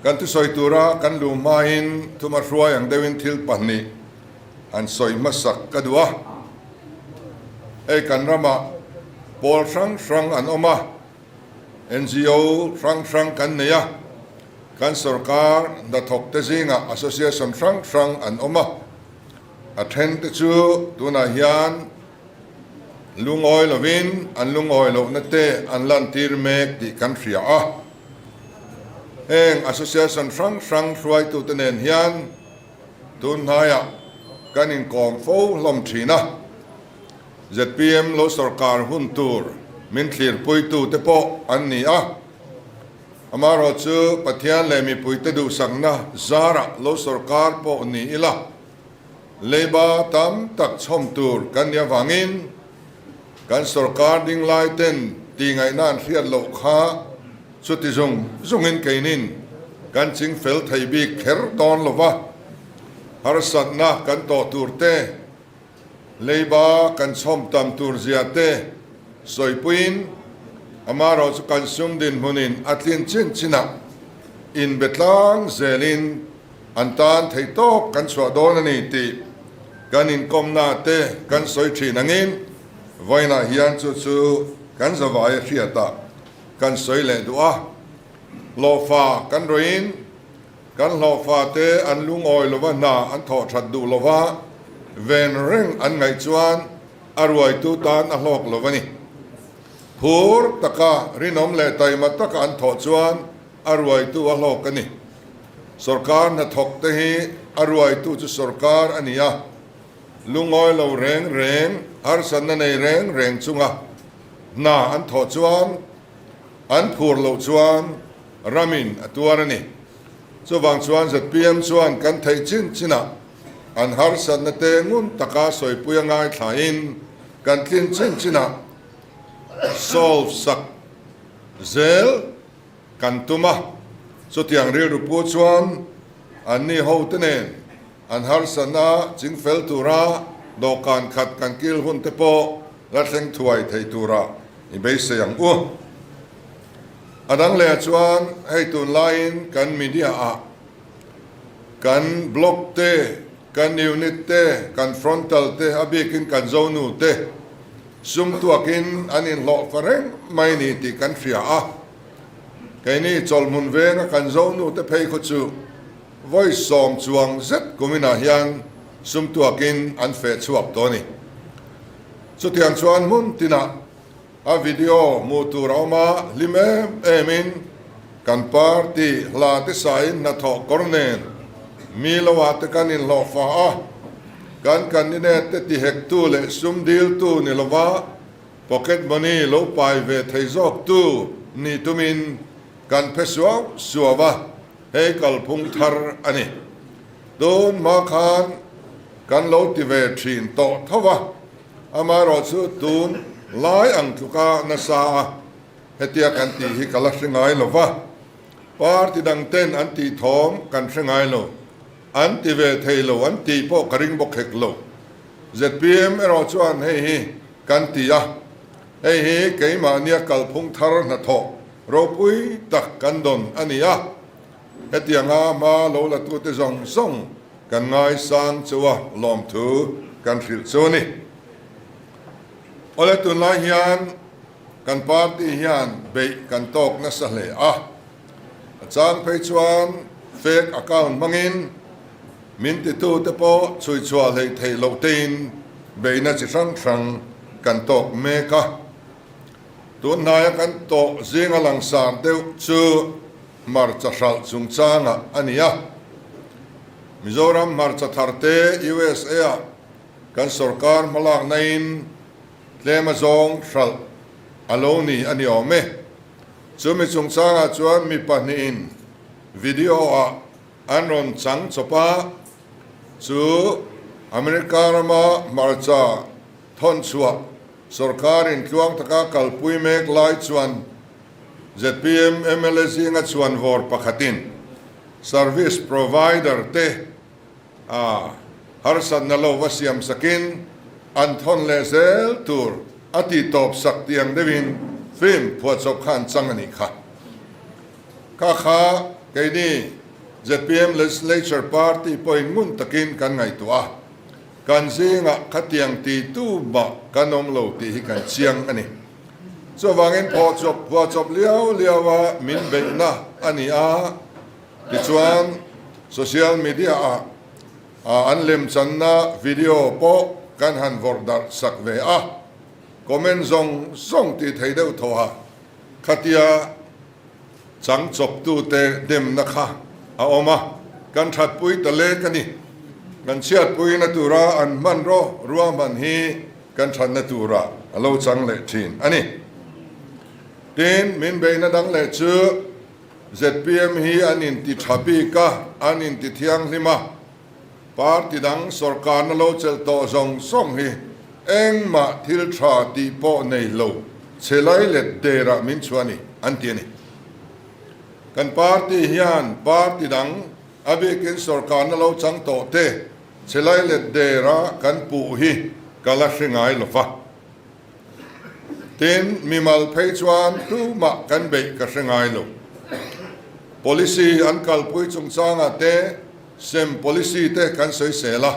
Kan thusawi tura kan luh hmain thuma hruai ang deuhin thil pahnih han sawi hmasak ka duh a. Hei kan ramah pawl hrang hrang an awm a, NGO hrang hrang kan nei a, kan sorkar hnathawk te zingah association hrang hrang an awm a, a then te chu tunah hian lungawi lovin an lungawi lohna te an lantir mek tih kan hria a. Heng association hrang hrang hruaitute nen hian tun hnaiah kan inkawm fo hlawm thin a. Zpm lo sorkar hun tur min thlirpuitute pawh an ni a. Amaherawhchu Pathian leh mipuite duhsakna zarah lo sorkar pawh ni ila, Leiba tam tak chhawm tur kan nih avangin kan sorkar ding lai ten tihngaihna an hriat loh kha chuti zung zungin keinin kan ching fel thei bik kher dawn lo va, harsatna kan tawh tur te, leiba kan chhawm tam tur zia te sawipuiin amaherawh chu kan sum dinhmunin a tlin chin chinah inbe tlang zelin An tan theih tawp kan chhuah dawn a ni tih kan inkawmna te kan sawi thin angin vawiinah hian chu chu kan zavai a hriatah kan sawi leh duh a. Hlawhfa kan rawhin kan hlawhfa te an lungawi lova hna an thawh that duh lova ven reng an ngaih chuan a ruaitu tan a hlawk lo a ni. Phur taka rinawm leh taima taka an thawh chuan a ruaitu a hlawk a ni. Sorkar hnathawk te hi a ruaitu chu sorkar a ni a, lungawi lo reng reng, harsatna nei reng reng chunga hna an thawh chuan an phur loh chuan ramin a tuar a ni. Chuvang chuan zpm chuan kan theih chin chinah an harsatna te ngun taka sawipui a ngaithlain kan tlin chin chinah solve sak zel Kan tum a, chutiang rilru pu chuan an ni ho te nen an harsatna chingfel tura dawhkan khat kan kil hun te pawh la thleng thuai thei tura i beisei ang u. A dang leh ah chuan hei tunlaiin kan media ah kan blog te, kan unit te, kan frontal te, a bikin kan zonu te sum tuakin an inhlawh fa reng mai ni tih kan hria a. Keini chawlhmun venga kan zonu te phei khaw chu vawi 10 chuang zet kuminah hian sum tuakin an feh chhuak tawh a ni. Chutiang chuan hmun tinah a video hmuh tur a awm a, hlim em emin kan party hla te sain hnathawh kawr nen mi loah te kan inhlawh fa a, kan candidate te tihektu leh sum diltu ni lova Pocket money lo pai ve thei zawk tu ni tumin kan phe suau suau a, hei kalphung thar a ni. Tun hma khan kan lo ti ve thin tawh tho a, amaherawh chu tun lai ang tluka nasa a hetia kan tih hi ka la hre ngai lo va, party dang ten an tih thawm kan hre ngai lo, an ti ve thei lo an tih pawh ka ring bawk hek lo. Zpm erawh chuan hei hi kan ti a, hei hi keimahnia kalphung thar hnathawh ropui tak kan dawn a ni a, hetianga hma lo la tute zawng zawng kan ngaisang chu a lawmthu kan hrilh chu a ni. Awle tunlai hian kan party hian beih kan tawk nasa hle a, a chang phei chuan fake account hmangin Min titute pawh chhuichhuah hleih theih loh tein beihna chi hrang hrang kan tawk mek a. Tun hnaia kan tawh zinga langsar deuh chu hmarcha hralh chungchangah a ni a. Mizoram hmarcha tharte USA-ah kan sorkar hmalaknain tlem a zawng hralh a lo ni a ni awm e. Chumi chungchangah chuan mi pahnihin video-ah An rawn chang chawp a, chu America rama hmarcha thawn chhuah sorkarin tluang taka kalpui mek lai chuan zpm mla zinga chhuan vawr pakhatin service provider te a harsatna lo va siam sakin an thawn leh zel tur a ti tawp sak tiang deuhin film phuahchawp kha an chang a nih kha. Kha kha. Keini zpm Legislature Party pawhin ngun takin kan ngaihtuah a, kan zingah khatiang ti tu mah kan awm lo tih hi kan chiang a ni. Chuvangin phawhchawp phuahchawp liau liau a min beihna a ni a, tichuan social media ah an lemchanna video pawh kan han vawrh darh sak ve a, comment zawng zawng tih thei deuh thaw a khatia Chang chawptute demna kha a awm a, kan thatpui ta lek a ni. Kan chhiatpuina tura an hmanraw ruahman hi kan thatna turah a lo chang leh thin a ni. Tin, min beihna dang leh chu zpm hi an inti tha bik a, an inti thianghlim a, party dang sawrkarna lo chelh tawh zawng zawng hi engmah thil tha tih pawh nei lo chhe lai let derah min chhuah a ni, an ti a ni. Kan party hian party dang a bikin sawrkarna lo chang tawh te chhe lai let dera kan puh hi ka la hre ngai lo va. Tin, mimal phei chuan tumah kan beih ka hre ngai lo. Policy an kalpui chungchangah te Sem policy te kan sawisel a,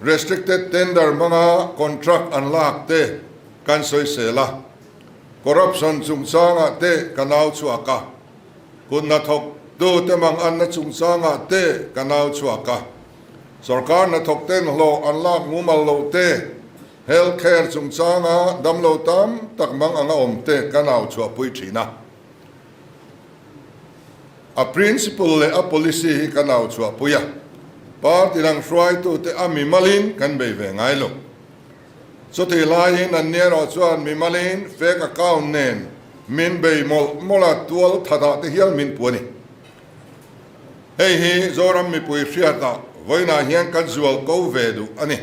restricted tender hmanga contract an lak te kan sawisel a, corruption chungchangah te ka nau chhuak a, kut hnathawk tu te mang anna chungchangah te ka nau chhuak a, sorkar hnathawk ten hlawh an lak mumal loh te, health care chungchanga damlo tam tak mang anga awm te ka nau chhuahpui thin a. A principle leh a policy hi kan au chhuahpui a, party dang hruaitute a mimalin kan bei ve ngai lo. Chutih laiin an ni erawh chuan mimalin fake account nen min bei mawlh mawlh a, tual thatah te hial min pu a ni. Hei hi Zoram mipui hriatah vawiinah hian kan zual ko ve duh a ni.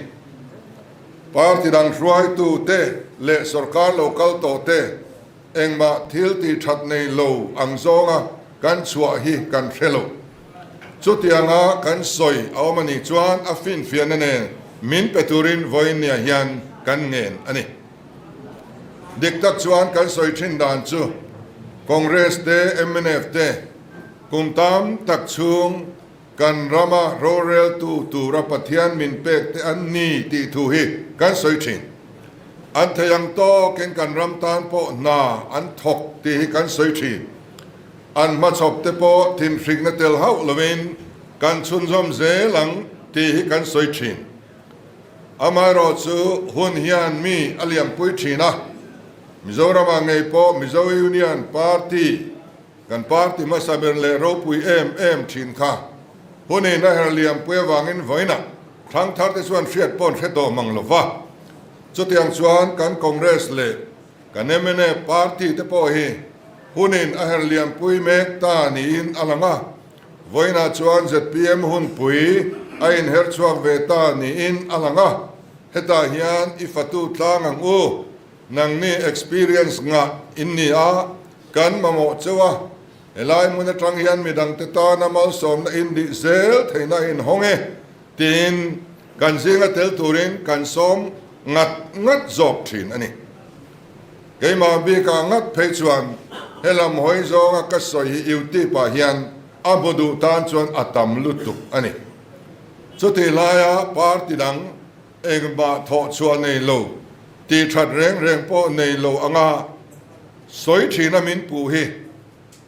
Party dang hruaitute leh sorkar lo kal tawhte Engmah thil tih that nei lo ang zawnga kan chhuah hi kan hre lo. Chutianga kan sawi a awm a nih chuan a finfiahna nen min pe turin vawiinnia hian kan ngen a ni. Dik tak chuan kan sawi thin dan chu Congress te, mnf te kum tam tak chhung kan rama roreltu tura Pathian min pek te an ni tih thu hi kan sawi thin. An thei ang tawkin kan ram tan pawh hna an thawk tih hi kan sawi thin. An hmachhawp te pawh thinhrikna tel hauh lovin kan chhunzawm zel ang tih hi kan sawi thin. Amaherawh chu hun hian mi a liampui thin a, Mizoramah ngei pawh Mizo Union Party, Kan party hmasa ber leh ropui em em thin kha hunin a her liampui avangin vawiinah thangthar te chuan hriat pawh an hre tawh mang lo va. Chutiang chuan kan Congress leh kan mnf party te pawh hi hunin a her liampui mek ta niin a lang a, vawiinah chuan zpm hunpui a inher chhuak ve ta niin a lang a, hetah hian i fatu tlang ang u, nangni experience ngah in ni a, Kan mamawh cheu a, helai hmun atang hian midangte tana malsawmna in dih zel theihna in hawng e tiin kan zinga tel turin kan sawm ngat ngat zawk thin a ni. Keimah bikah ngat phei chuan helam hawi zawnga ka sawi hi YouTube ah hian a hmu duh tan chuan a tam lutuk a ni. Chutih laia party dang engmah thawh chhuah nei lo, tih that reng reng pawh nei lo anga sawi thina min puh hi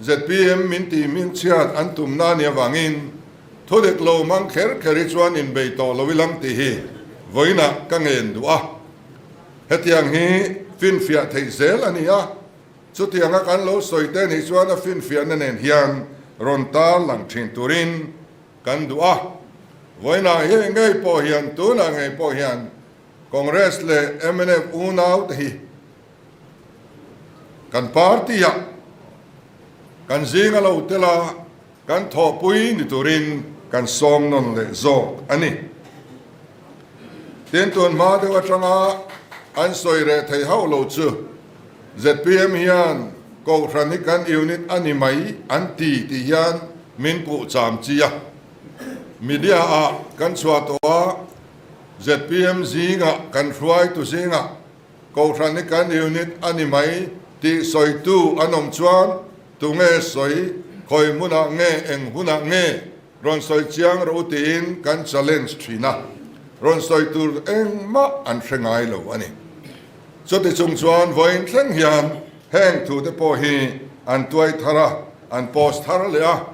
zpm min tih hmingchhiat an tumna nia vangin thu dik lo mang kher kher hi chuan inbei tawh lo ilang tih hi vawiinah ka ngen duh a. Hetiang hi finfiah theih zel a ni a, chutianga kan lo sawi te nih chuan a finfiahna nen hian rawn tar lang thin turin Kan duh a, vawiinah hi ngei pawh hian, tunah ngei pawh hian Congress leh mnf unau te hi kan party ah kan zinga lo tel a, kan thawhpui ni turin kan sawm nawn leh zawk a ni. Tin, tun hma deuh atanga an sawi reh thei hauh lo chu zpm hian Kohhran hi kan unit a ni mai an ti tih hian min puh cham chi a. Media ah kan chhuah tawh a, zpm zingah kan hruaitu zingah Kohhran hi kan unit a ni mai tih sawitu an awm chuan tunge sawi? Khawi hmunah nge, eng hunah nge rawn sawi chiang rawh u tiin kan challenge thin a, rawn sawi tur engmah an hre ngai lo a ni. Chuti chung chuan vawiin thleng hian heng thute pawh hi an tuai thar a, an post thar leh a,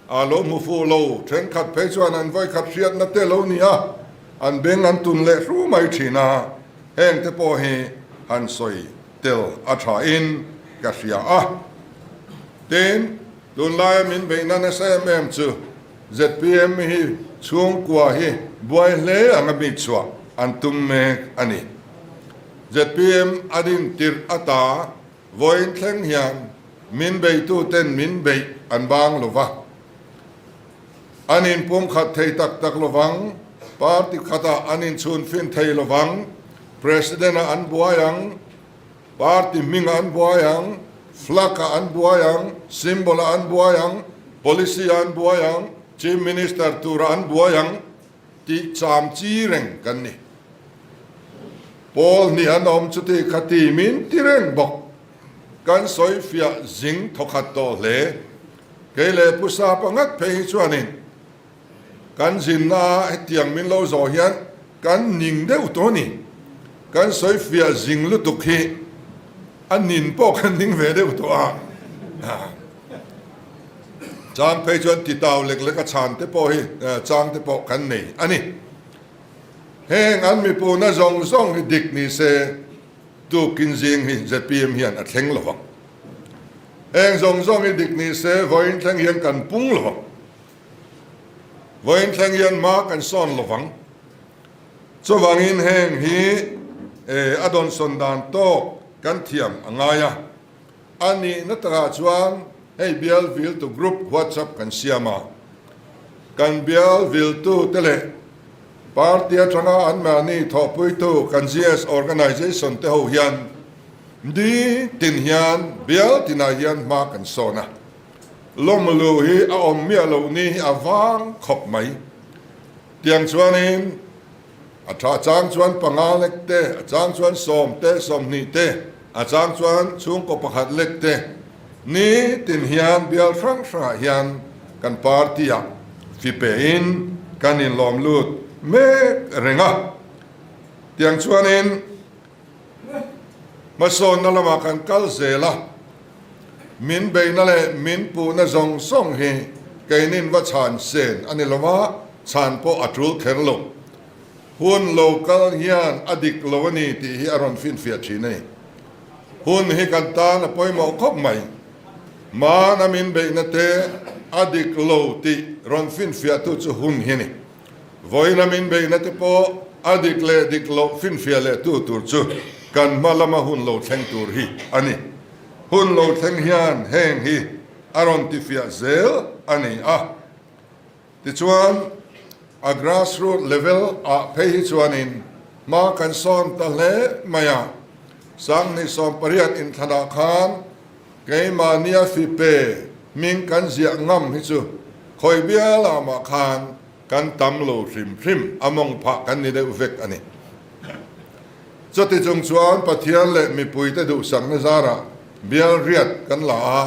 a lo hmu fuh lo, thenkhat phei chuan an vawikhat hriatna te lo ni a, an beng an tun leh hru mai thin a, heng te pawh hi han sawi tel a tha in ka hria a. Tin, tunlaia min beihna nasa em em chu zpm hi chhungkua hi buai hle anga mi chhuah an tum mek a ni. Zpm a din tirh ata vawiin thleng hian min beituten min beih an bang lo va, an inpumkhat thei tak tak lovang, party khatah an inchhunfin thei lovang, President-ah an buai ang, Party hmingah an buai ang, flag-ah an buai ang, symbol-ah an buai ang, policy-ah an buai ang, Chief Minister turah an buai ang tih cham chi reng kan ni. Pawl hnih an awm chuti kha ti min ti reng bawk. Kan sawi fiah zing thawkhat tawh hle. Kei leh Pu Sapa ngat phei hi chuanin Kan zinna ah hetiang min lo zawh hian kan ning deuh tawh a ni. Kan sawi fiah zing lutuk hi a nin pawh kan ning ve deuh tawh a. Chang phei chuan titau lek lek a chhan te pawh hi chang te pawh kan nei a ni. Heng an mipuna zawng zawng hi dik ni se tukin zing hi zpm hian a thleng lo vang. Heng zawng zawng hi dik ni se vawiin thleng hian kan pung lo vang. Vawiin thleng hian hma kan sawn lo vang. Chuvangin heng hi a dawnsawn dan tawk kan thiam a ngai a. A nihna takah chuan hei bial viltu group WhatsApp kan siam a. Kan bial viltute leh party atanga anmahni thawhpuitu kan GS organization te ho hian ni tin hian bial tinah hian hma kan sawn a. Lawmlu hi a awm miah loh ni hi a vang khawp mai. Tiang chuanin a tha chang chuan panga lek te, a chang chuan sawm te, 20 te, a chang chuan chhungkaw pakhat lek te ni tin hian bial hrang hrangah hian kan party ah fi pein kan inlawm lut mek reng a. Tiang chuanin Hmasawnna lamah kan kal zel a, min beihna leh min puhna zawng zawng hi keinin va chhan sen a ni lo va, chhan pawh a tul kher lo. Hun lo kal hian a dik lo a ni tih hi a rawn finfiah thin a ni. Hun hi kan tan a pawimawh khawp mai. Hmana min beihna te a dik lo tih rawn finfiahtu chu hun hi a ni. Vawiin a min beihna te pawh a dik leh dik loh finfiah leh tu tur chu kan hma lama hun lo thleng tur hi a ni. Hun lo thleng hian heng hi a rawn tifiah zel a ni a. Tichuan, a grassroot level ah phei hi chuanin hma kan sawn ta hle mai a. 2018 inthlanah khan Keimahnia fipe hming kan ziah ngam hi chu khawi bial ah mah khan kan tam lo hrim hrim a mawng phah kan ni deuh vek a ni. Chuti chung chuan Pathian leh mipuite duhsakna zarah bial riat kan la a,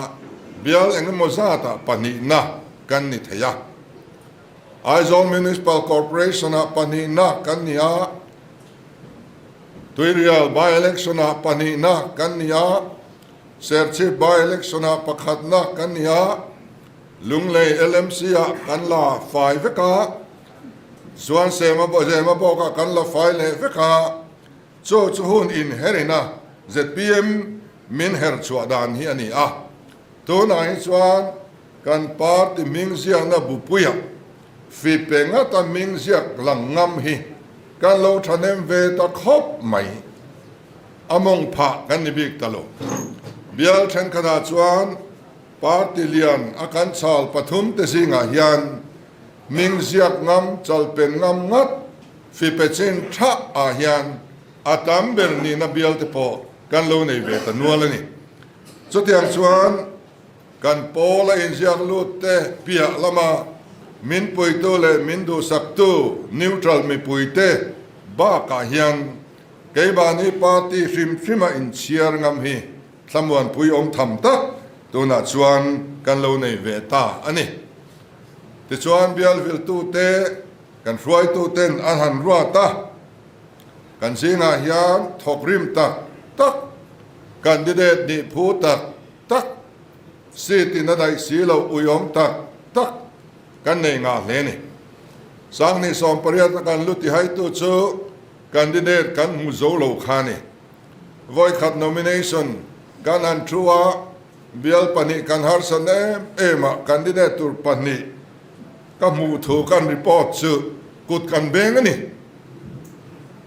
bial engemaw zatah pahnihna kan ni thei a. Aizawl Municipal Corporation ah pahnihna kan ni a, Tuirial by-election ah pahnihna kan ni a, Serchhip by-election ah pakhatna kan ni a, Lunglei LMC ah kan la fai vek a, chuan Sema Zema bawk ah kan la fai leh vek a, chu chu hun inherin a zpm min her chhuah dan hi a ni a. Tunah hi chuan kan party hming ziakna bupuiah fi pe ngata hming ziak lang ngam hi kan lo thahnem ve ta khawp mai. A mawng phah kan ni bik ta lo. Bial thenkhatah chuan party lian a kan chal pathum te zingah hian hming ziak ngam, chalpen ngam ngat, fipe chin tha ah hian a tam ber nihna bial te pawh kan lo nei ve ta nual a ni. Chutiang chuan kan pawl a inziak lut te piah lama min puitu leh min duhsaktu neutral mipuite bakah hian Keimahni party hrim hrima inchhiar ngam hi thlamuanpui awm tham tak tunah chuan kan lo nei ve ta a ni. Tichuan bial viltute kan hruaituten an han ruat a, kan zingah hian thawkrim tak tak, candidate nih phu tak tak, seat in a daih si loh uiawm tak tak kan nei ngah hle a ni. Sanghnih 18 a kan lu tihaitu chu candidate kan hmu zo lo kha a ni. Vawikhat nomination kan han thu a, bial pahnih kan harsan em em a, candidate tur pahnih ka hmuh thu kan report chu kut kan beng a ni.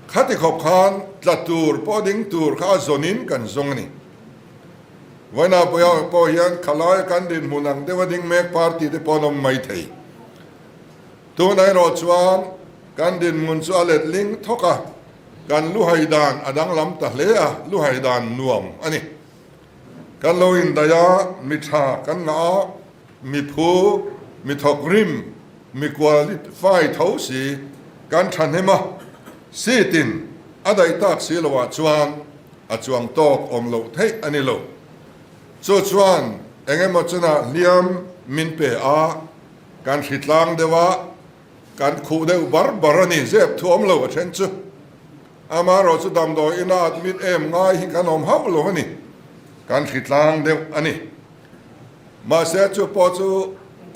Khati khawp khan tla tur pawh ding tur kha a zawnin kan zawng a ni. Vawiina pawh pawh hian khalaia kan dinhmun ang deuha ding mek party te pawh an awm mai thei. Tunah erawh chuan kan dinhmun chu a let ling thawk a, kan luhai dan a danglam ta hle a, luhai dan nuam a ni. Kan lo indaih a, mi tha kan ngah a, mi phu, mi thawk rim, mi qualify tho si kan thahnem a, seat in a daih tak si loah chuan a chuang tawk awm loh theih a ni lo. Chu chuan eng emaw chunah hliam min pe a, kan hritlang deuh a, kan khuh deuh bar bar a ni, zep thu awm lo a then chu. Amaherawh chu damdawi ina admit em ngai hi kan awm hauh lo a ni, kan hritlang deuh a ni. Mahse chu pawh chu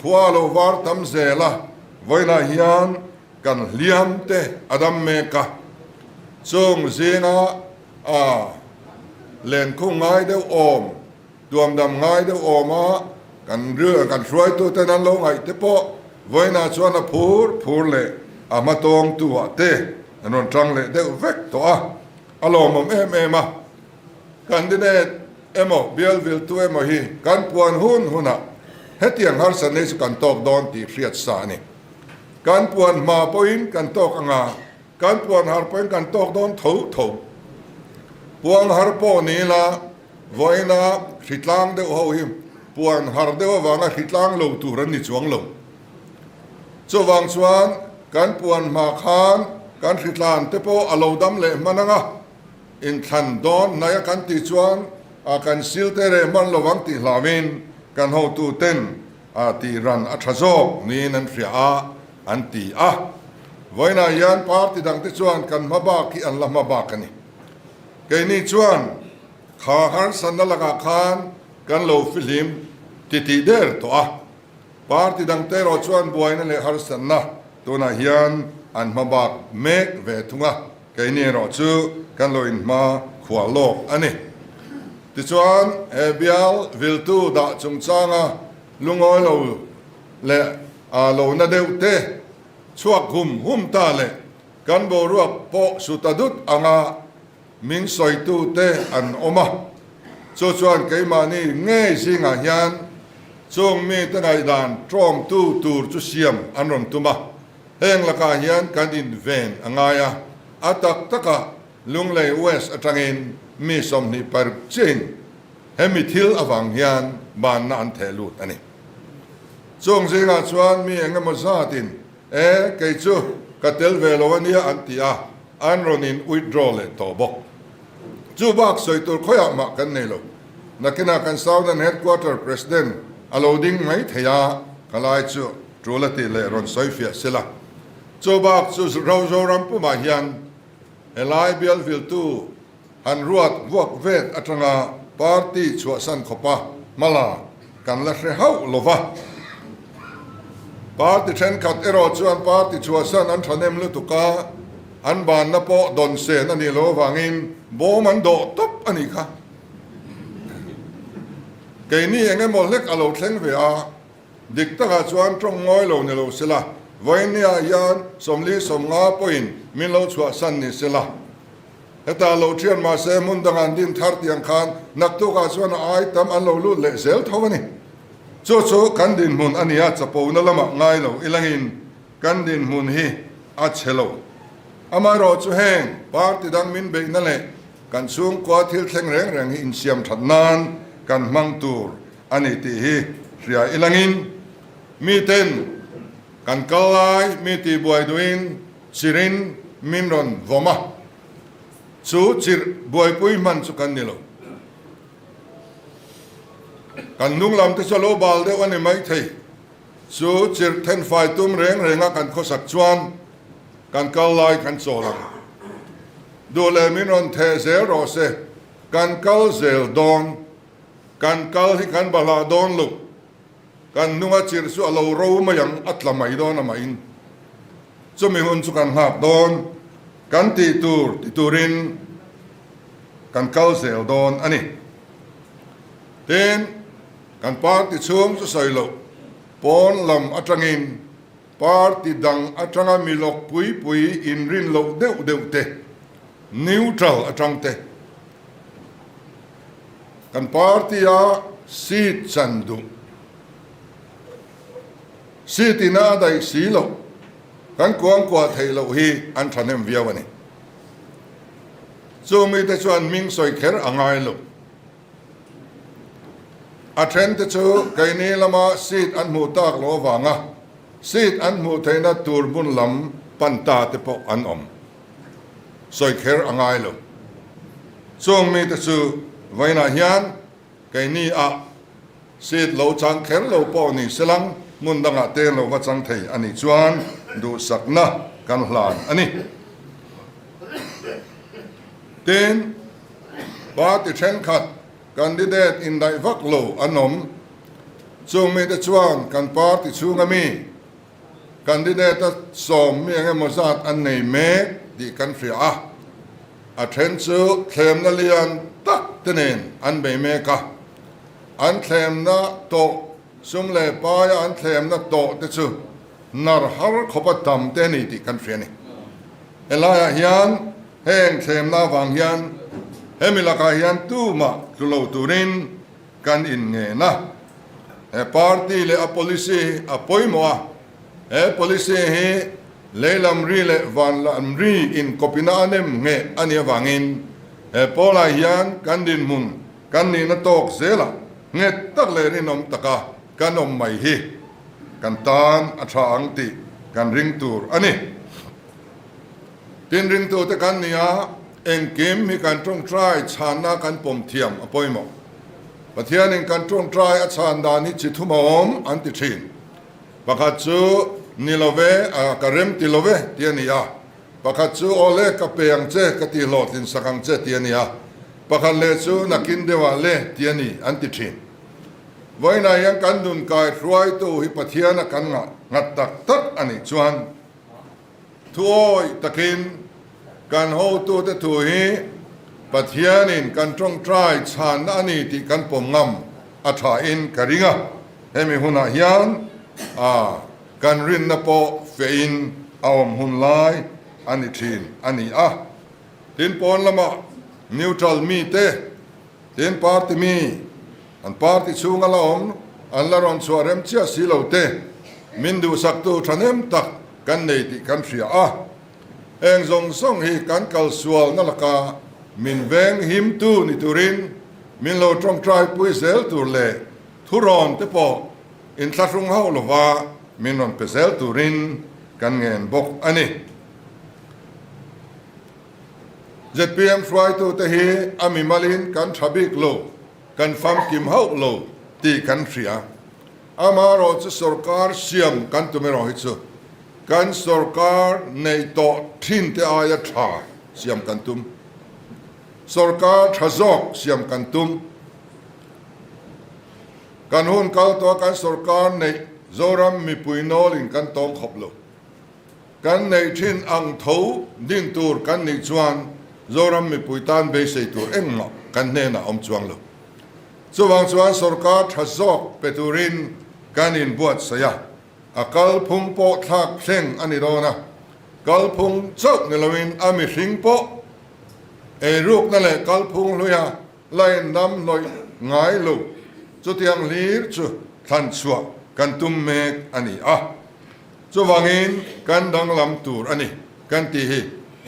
khua lo var tam zel a, vawiinah hian kan hliam te a dam mek a, chung zinga a lenkhung ngai deuh awm, tuamdam ngai deuh awm a, kan kan hruaituten an lo ngaih te pawh vawiinah chuan a phur phur leh a hmatawngtu ah te an rawn tang leh deuh vek tawh a, a lawmawm em em a. Candidate emaw bial viltu emaw hi kan puan hun hunah hetiang harsatna hi chu kan tawk dawn tih hriat sa a ni. Kan puan hma pawhin kan tawk anga, kan puan har pawhin kan tawk dawn tho tho. Puang har pawh ni ila vawiina hritlang deuh ho hi puan har deuh avanga hritlang lo tur an ni chuang lo. Chuvang chuan kan puan hma khan kan hritlan te pawh a lo dam leh hman anga, Inthlan dawn hnaia kan tih chuan a kan sil te reh hman lo ang tih hlauin kan hotu ten a tih ran a tha zawk niin an hria a, an ti a. Vawiinah hian party dangte chuan kan hma bak hi an la hma bak a ni. Keini chuan kha harsanna lakah khan kan lo fihlim titih der tawh a. Party dangte erawh chuan buaina leh harsanna tunah hian an hma bak mek ve thung a. Keini erawh chu kan lo inhma khuah lawk a ni. Tichuan, he bial viltu dah chungchanga lungawi lo leh a lo na deuh te chhuak hum hum ta leh kan boruak pawh su ta dut anga min sawitu te an awm a. Chu chuan keimahni ngei zingah hian chung mite ngaihdan tawngtu tur chu siam an rawn tum a. Heng lakah hian kan inven a ngai a, a tak takah Lunglei West atangin mi 20 per chin hemi thil avang hian banna an theh lut a ni. Chung zingah chuan mi eng emaw zatin e kei chu ka tel ve lo a nia an ti a, an rawn in withdraw leh tawh bawk. Chu bak sawi tur khawiah mah kan nei lo. Nakinah kan Southern Headquarter President a lo ding mai thei a, ka lai chu tul a tih leh rawn sawi fiah sela. Chu bak chu Rozoram pumah hian helai bial viltu han ruat vuak vet atanga party chhuahsan khawpa hmala kan la hre hauh lo va. Party thenkhat erawh chuan party chhuahsan an thahnem lutuk a, an banna pawh dawn sen a nih loh avangin bawm an dawh tawp a nih kha. Keini eng emaw hlek a lo thleng ve a, dik takah chuan tawng ngawi lo ni lo sela, vawinia hian 40 50 pawhin min lo chhuahsan ni sela. Hetah lo thian mahse hmun dangah an din thar tiang khan naktukah chuan a ai tam an lo lut leh zel tho a ni. Chu chu kan dinhmun a ni a, chapona lamah ngai lo ilangin kan dinhmun hi a chhe lo. Amaherawh chu heng party dang min beihna leh kan chhungkua thil thleng reng reng hi insiam that nan kan hmang tur a ni tih hi hria ilangin miten kan kal lai mi tihbuai duhin chirin min rawn vawm a, chu chirh buaipui hman chu kan ni lo. Kan hnung lam te chu a lo bal deuh a ni maithei. Chu chirh thenfai tum reng renga kan khawsak chuan kan kal lai kan chawl ang. Duh leh min rawn theh zel rawh se, kan kal zel dawn. Kan kal hi kan bahlah dawn lo. Kan hnunga chirh chu a lo ro mai ang, a tla mai dawn amahin. Chumi hun chu kan nghak dawn, kan tih tur ti turin kan kal zel dawn a ni. Tin, kan party chhung chu sawi loh, pawn lam atangin party dang atanga mi lawk pui pui inrin loh deuh deuh te, neutral atang te, kan party-a seat chan duh, seat ina a daih si loh, kan kuangkuah theih loh hi an thahnem viau a ni. Chu mite chuan hming sawi kher a ngai lo. A then te chu keini lama seat an hmuh tak loh avanga seat an hmuh theihna tur hmun lam pan ta te pawh an awm. Sawi kher a ngai lo. Chung mite chu vawiinah hian keini ah seat lo chang kher lo pawh ni selang hmun dangah te lo va chang thei a nih chuan duhsakna kan hlan a ni. Tin, party thenkhat candidate indaih vak lo an awm. Chung mite chuan kan party chhunga mi candidate-a sawm mi eng emaw zat an nei mek tih kan hria a. A then chu thlemna lian tak te nen an bei mek a. An thlemna tawh sum leh paia an thlemna tawh te chu nar har khawpa tam te a ni tih kan hria a ni. Helaiah hian heng thlemna avang hian hemi lakah hian tumah tlu lo turin kan inngen a. He party leh a policy hi a pawimawh a, he policy hi leilam ri leh vanlam ri inkawpina a nem ngheh a nih avangin he pawlah hian kan dinhmun kan nihna tawk zelah nghet tak leh rinawm taka kan awm mai hi kan tan a tha ang tih kan ring tur a ni. Tin ringtute kan ni a, engkim hi kan tawngtai chhanna kan pawm thiam a pawimawh. Pathianin kan tawngtai a chhan dan hi chi thum a awm an ti thin. Pakhat chu ni lo ve, a ka rem ti lo ve ti a ni a, pakhat chu aw le ka pe ang che, ka ti hlawhtlin sak ang che ti a ni a, pakhat leh chu nakin deuhah le ti a ni an ti thin. Vawiinah hian kan nun kai hruaitu hi Pathiana kan ngah nghat tak tak a nih chuan thuawi takin kan hotute thu hi Pathianin kan tawngtai chhanna a ni tih kan pawm ngam a thain ka ring a. Hemi hunah hian a kan rinna pawh fehin a awm hun lai a ni thin a ni a. Tin pawn lamah neutral mite Tin party mi, an party chhunga la awm, an la rawn chhuah rem chiah si lo te, min duhsaktu thahnem tak kan nei tih kan hria a. Heng zawng zawng hi kan kalsualna laka min veng himtu ni turin min lo tawngtai pui zel tur leh thurawn te pawh inthlahrung hauh lova min rawn pe zel turin kan ngen bawk a ni. Zpm hruaitute hi a mimalin kan tha bik lo, kan famkim hauh lo tih kan hria. Amaherawh chu sorkar siam kan tum erawh hi chu kan sorkar neih tawh thin te aia tha siam kan tum. Sorkar tha zawk siam kan tum. Kan hun kal tawha kan sorkar neih Zoram mipui nawlin kan tawng khawp lo. Kan neih thin ang tho din tur kan nih chuan Zoram mipui tan beisei tur engmah kan hnenah awm chuang lo. Chuvang chuan sorkar tha zawk pe turin kan inbuatsaih a, a kalphung pawh thlak thleng a ni dawn a, kalphung chauh ni loin a mihring pawh eirukna leh kalphung hluia la indam hnawih ngai lo chutiang hlir chu thlan chhuah kan tum mek a ni a. Chuvangin kan danglam tur a ni kan tih hi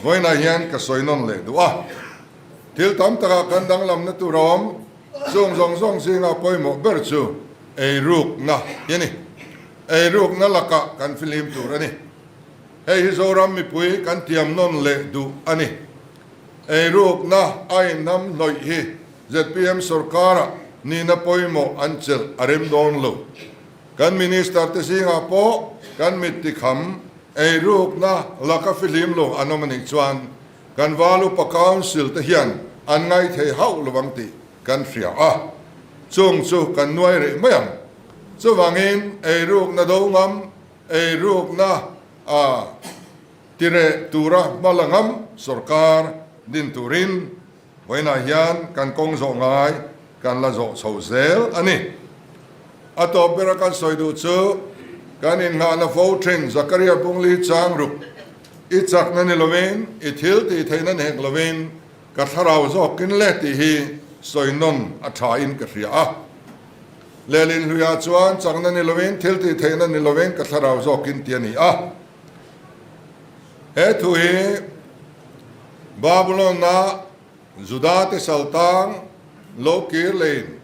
vawiinah hian ka sawi nawn leh duh a. Thil tam takah kan danglamna tur a awm, chung zawng zawng zinga pawimawh ber chu eirukna hi a ni. Eirukna lakah kan fihlim tur a ni. Hei hi Zoram mipui kan tiam nawn leh duh a ni. Eirukna a inhnam hnawih hi zpm sorkarah. Nihna pawimawh an chelh a rem dawn lo. Kan Minister te zingah pawh kan mit tikham eirukna laka fihlim lo an awm a nih chuan kan Val Upa Council te hian an ngaithei hauh lo ang tih kan hria a, chung chu kan nuai rih mai ang. Chuvangin eirukna do ngam, eirukna a tireh tura hma la ngam sorkar din turin Vawiinah hian kan kawng zawh ngai kan la zawh chho zel a ni. A tawp bera kan sawi duh chu kan innghahna fo thin Zakaria Bungli chang ruk i chakna ni lovin i thil tih theihna ni hek lovin ka thlarau zawkin le tih hi sawi nawn a tha in ka hria a. Lehlin hluiah chuan chakna ni lovin thil tih theihna ni lovin ka thlarau zawkin ti a ni a. He thu hi Babylon-a Juda-te saltang lo kir leiin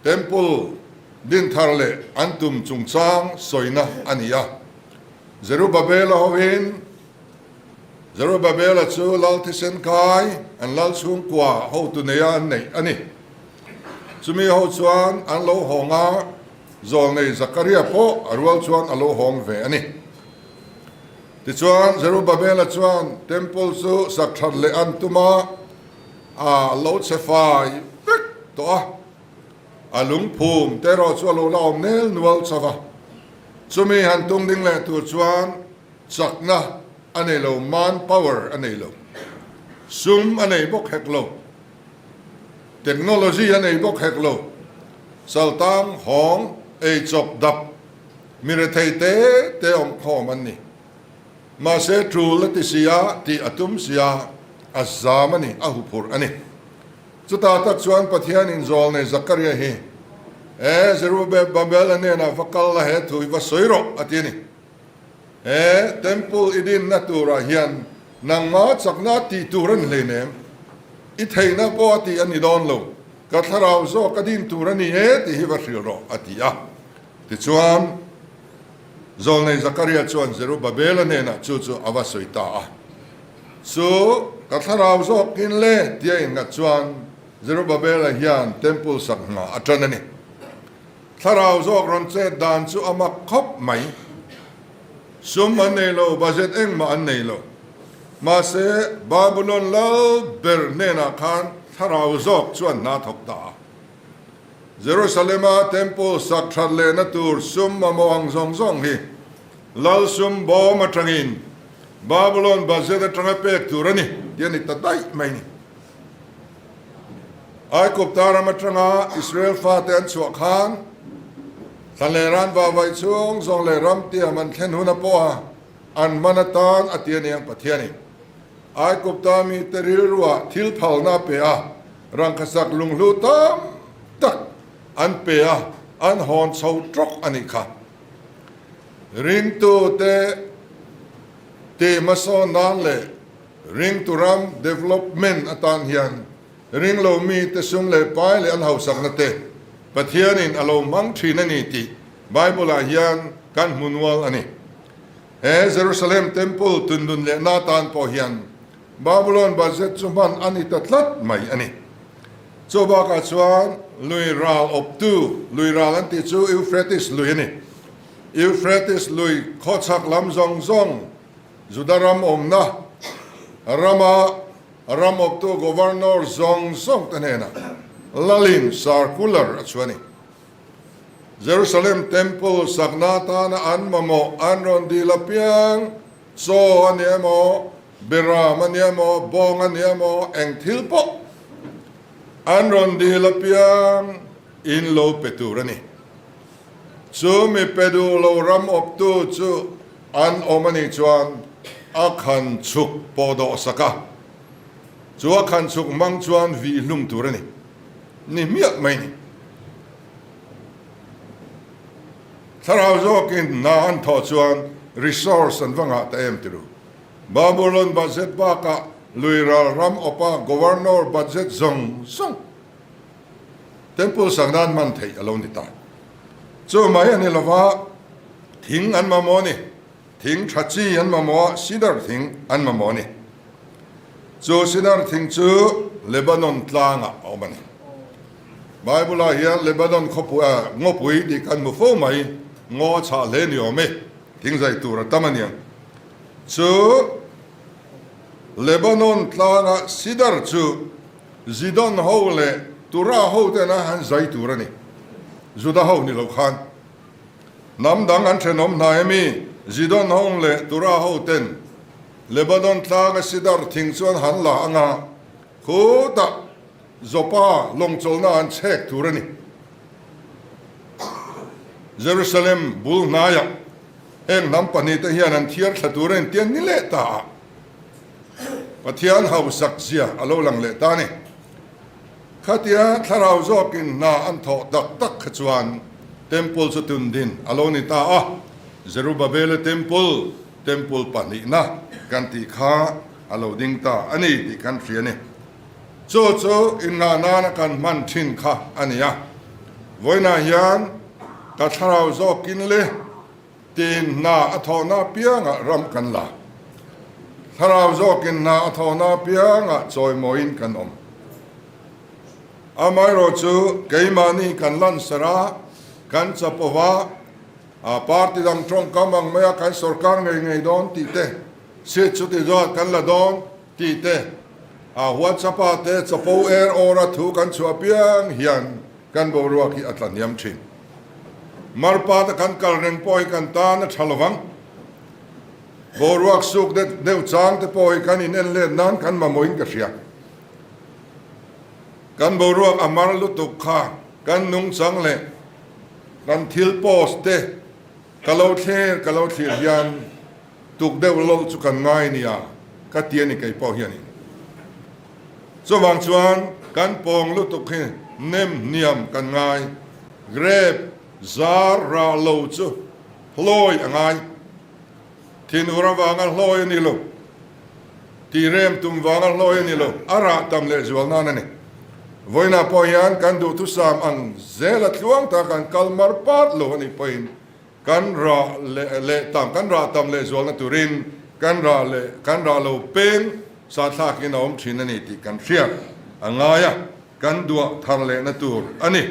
Temple din thar leh an tum chungchang sawina a ni a. Zerubbabel-a hovin Zerubbabel-a chu lal thisen kai an lal chhungkua hotu neia an neih a ni. Chumi ho chuan an lo hawng a, zawlnei Zakaria pawh a rual chuan a lo hawng ve a ni. Tichuan, Zerubbabela chuan Temple chu sak that leh an tum a, a lo chhe fai vek tawh a, a lungphum te erawh chu a lo la awm nel nual chauh a. Chumi han tum ding leh tur chuan chakna a nei lo, man power a nei lo, sum a nei bawk hek lo, technology a nei bawk hek lo, saltang hawng ei chawp dap Mi rethei te te awm khawm an ni. Mahse tul a ti si a, tih a tum si a, a zam a ni, a huphurh a ni. Chutah tak chuan Pathianin zawlnei Zakaria hi, He Zerubbabel-a hnenah va kal la, he thu hi va sawi rawh, a ti a ni. He Temple i dinna turah hian nangma chakna tih tur a ni hleinem, i theihna pawh a tih a ni dawn lo, ka thlarau zawk a din tur a ni e tih hi va hrilh rawh, a ti a. Tichuan, zawlnei Zakaria chuan Zerubbabel-a hnenah chu chu a va sawi ta a. Chu ka thlarau zawkin le tia innghat chuan Zerubbabel-a hian Temple sak hna a tan a ni. Thlarau zawk rawn chet dan chu a mak khawp mai. Sum an nei lo, budget engmah an nei lo. Mahse, Babulon lal ber hnenah khan thlarau zawk chuan hna thawk ta a. Jerusalem-a Temple sak that lehna tur sum mamawh ang zawng zawng hi Lal sum bawm atangin Babylon budget atanga pek tur a ni tih a ni ta daih mai ni. Aigupta ram atanga Israel fate an chhuah khan thlan leh ran vahvaih chhung zawng leh ram tiam an thlen huna pawha an man atan a ti a niang Pathianin Aigupta mite rilruah thil phalna a pe a, Rangkhasak lunghlu tam tak an pe a, an hawn chho tawk a nih kha. Ringtute tih hmasawn nan leh ringtu ram development atan hian ringlo mite sum leh pai leh an hausakna te Pathianin a lo hmang thin a ni tih Bible-ah hian kan hmu nual a ni. He Jerusalem Temple tundun lehna atan pawh hian Babylon budget chu hman a ni ta tlat mai a ni. Chu bakah chuan lui ral awptu, lui ral an tih chu Euphrates lui a ni. Euphrates lui khawchhak lam zawng zawng Juda ram awmna rama ram awptu governor zawng zawng te hnenah lalin circular a chhuah a ni. Jerusalem Temple sakna atana an mamawh an rawn dil apiang, chaw a ni emaw, beram a ni emaw, bawng a ni emaw, eng thil pawh an rawn dil apiang in lo pe tur a ni. Chu mi pe duh lo ram awptu chu an awm a nih chuan a khan chhuk pawh dawh sak a, chu a khan chhuk hmang chuan vih hlum tur a ni. Ni hmiah mai ni. Thlarau zawkin hna an thawh chuan resource an va ngah ta em ti ru. Babulon budget bakah Luiral ram awpa Governor budget zawng zawng Temple sak nan hman theih a lo ni ta. Chu mai a ni lova, thing an mamawh a ni. Thing tha chi an mamawh a, sidar thing an mamawh a ni. Chu sidar thing chu Lebanon tlangah a awm a ni. Bible-ah hian Lebanon khawpui ah ngawpui tih kan hmu fo mai, ngaw a chhah hle ni awm e, thingzai tur a tam a niang. Chu Lebanon tlanga sidar chu Zidon ho leh Tura ho tena han zai tur a ni, Juda ho ni lo khan. Hnam dang an thenawm hnai ami Zidon ho leh Tura ho ten Lebanon tlanga sidar thing chu an han la anga khutah Joppa lawngchawlhna an chhek tur a ni. Jerusalem bul hnaiah heng hnam pahnihte hian an thiar thla tur a intian ni leh ta a, Pathian hausak zia a lo lang leh ta a ni. Khatia thlarau zawkin hna an thawh tak tak kha chuan Temple chu tundin a lo ni ta a, Zerubabela Temple, Temple pahnihna kan tih kha a lo ding ta a ni tih kan hria a ni. Chu chu inngah nana kan hman thin kha a ni a, vawiinah hian ka thlarau zawkin le tiin hna a thawhna apiangah ram kan la. Thlarau zawkin hna a thawhna apiangah chawimawiin kan awm. Amaherawh chu keimahni kan lansar a, kan chapova, a party dang tawngkam ang maia kan sorkar ngei ngei dawn tih te, seat chuti zawt kan la dawn Tih te, a WhatsApp-ah te chapo er awra thu kan chhuah piang hian kan boruak hi a tla hniam thin. Marpata kan kal reng pawh hi kan tan a tha lovang. Boruak suk deuh chang te pawh hi kan in en let nan kan mamawhin ka hria. Kan boruak a mar lutuk kha kan nungchang leh kan thil post te ka lo thlir ka lo thlir hian Tuk deuh lo chu kan ngai nia ka ti a ni kei pawh hianin. Chuvang chuan kan pawng lutuk hi nem hniam kan ngai. Grape zar rah lo chu hlawi a ngai. Thinur avanga hlawi a ni lo. Tirem tum vanga hlawi a ni lo. A rah tam leh zual nan a ni. Vawiinah pawh hian kan duhthusam ang zela tluang taka kan kal mar pat lo a nih pawhin Kan rah leh leh tam, kan rah tam leh zualna turin kan rah leh kan rah lo peng sahthlakin a awm thin a ni tih kan hriat a ngai a, kan duah thar lehna tur a ni.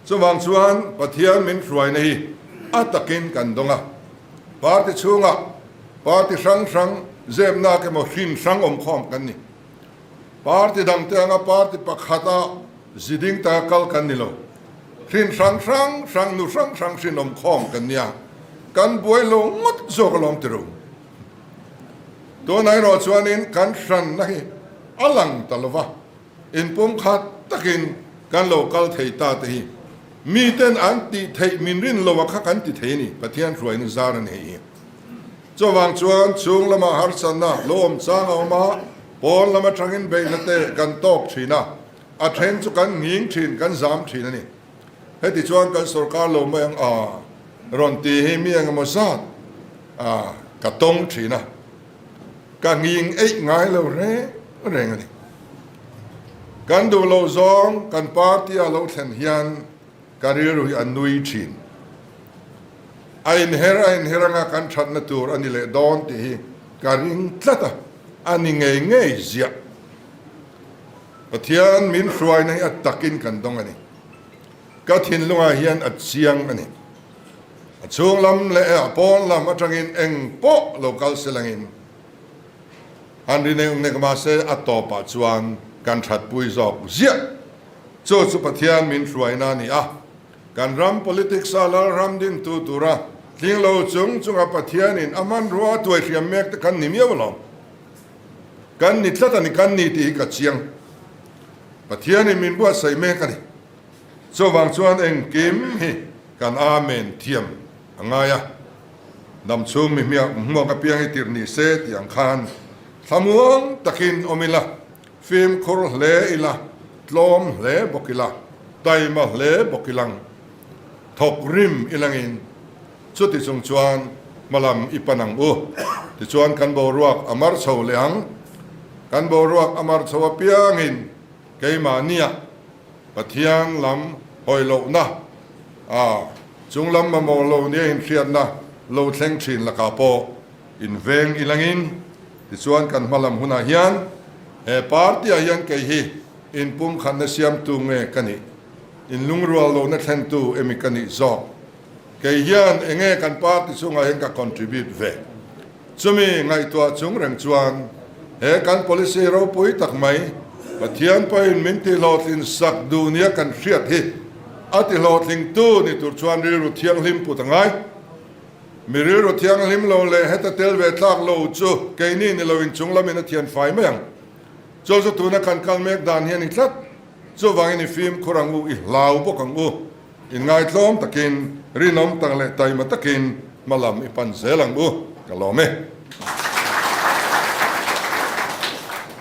Chuvang chuan Pathian min hruaina hi a takin kan dawng a, party chhungah party hrang hrang zepnak emaw hrin hrang awm khawm kan ni. Party dangte anga party pakhata ziding taka kal kan ni lo. Hrin hrang hrang hrang nu hrang hrang hrin awm khawm kan nia. Kan buai lo ngawt zawk alawm ti ru. Tunah erawh chuanin kan hranna hi a lang ta lova, inpumkhat takin kan lo kal thei ta te hi miten an tih theih min rin lo a kha kan ti thei a ni, Pathian hruaina zar a ni hei hi. Chuvang chuan chhung lama harsatna lo awm chang a awm a, pawn lam atangin beihna te kan tawk thin a, a then chu kan nghing thin, kan zam thin a ni. Heti chuan kan sorkar lo mai ang a rawn ti hi mi engemaw zat a ka tawng thin a, ka nghing eih ngai lo reng reng a ni. Kan duh loh zawng kan party a lo thlen hian Ka rilru hi a nui thin. A inher a inher anga kan thatna tur a ni leh dawn tih hi ka ring tlat a, a ni ngei ngei ziah. Pathian min hruaina hi a takin kan dawng a ni. Ka thinlungah hian a chiang a ni. A chhung lam leh a pawn lam atangin eng pawh lo kal se langin han ri nek nek mahse a tawpah chuan kan thatpui zawk ziah. Chu chu Pathian min hruaina a ni a, kan ram politics-a lalram dingtu tura tling lo chung chunga Pathianin a hmanrua a tuai hriam mek te kan ni miau alawm. Kan ni tlat a ni, kan ni tih hi ka chiang. Pathianin min buatsaih mek a ni. Chuvang chuan engkim hi kan Amen thiam a ngai a, dam chhung mi hmiak hmuak apiang hi tirh ni se tih ang khan thlamuang takin awm ila, Fimkhur hle ila, tlawm hle bawk ila, taima hle bawk ilang, thawk rim ilangin chuti chung chuan hmalam i pan ang u. Tichuan kan boruak a mar chho leh ang. Kan boruak a mar chho apiangin keimahnia Pathian lam hawi lohna, a chung lam mamawh lo nia inhriatna lo thleng thin lakah pawh Inveng ilangin tichuan kan hmalam hunah hian he party ah hian kei hi inpumkhatna siamtu nge ka nih? Inlungrual lohna thlentu emi ka nih zawk? Kei hian enge kan party chungah hian ka contribute ve? Chumi ngaihtuah chung reng chuan he kan policy ropui tak mai Pathian pawhin min tihlawhtlin sak duh nia kan hriat hi a tihlawhtlingtu ni tur chuan rilru thianghlim put a ngai. Mi rilru thianghlim lo leh heta tel ve tlak lo chu keini ni loin chung lamin a thian fai mai ang. Chu chu tuna kan kal mek dan hi a ni tlat. Chuvangin i fimkhur ang u, i hlau bawk ang u. Inngaitlawm takin, rinawm tak leh taima takin hma lam i pan zel ang u, ka lawm e.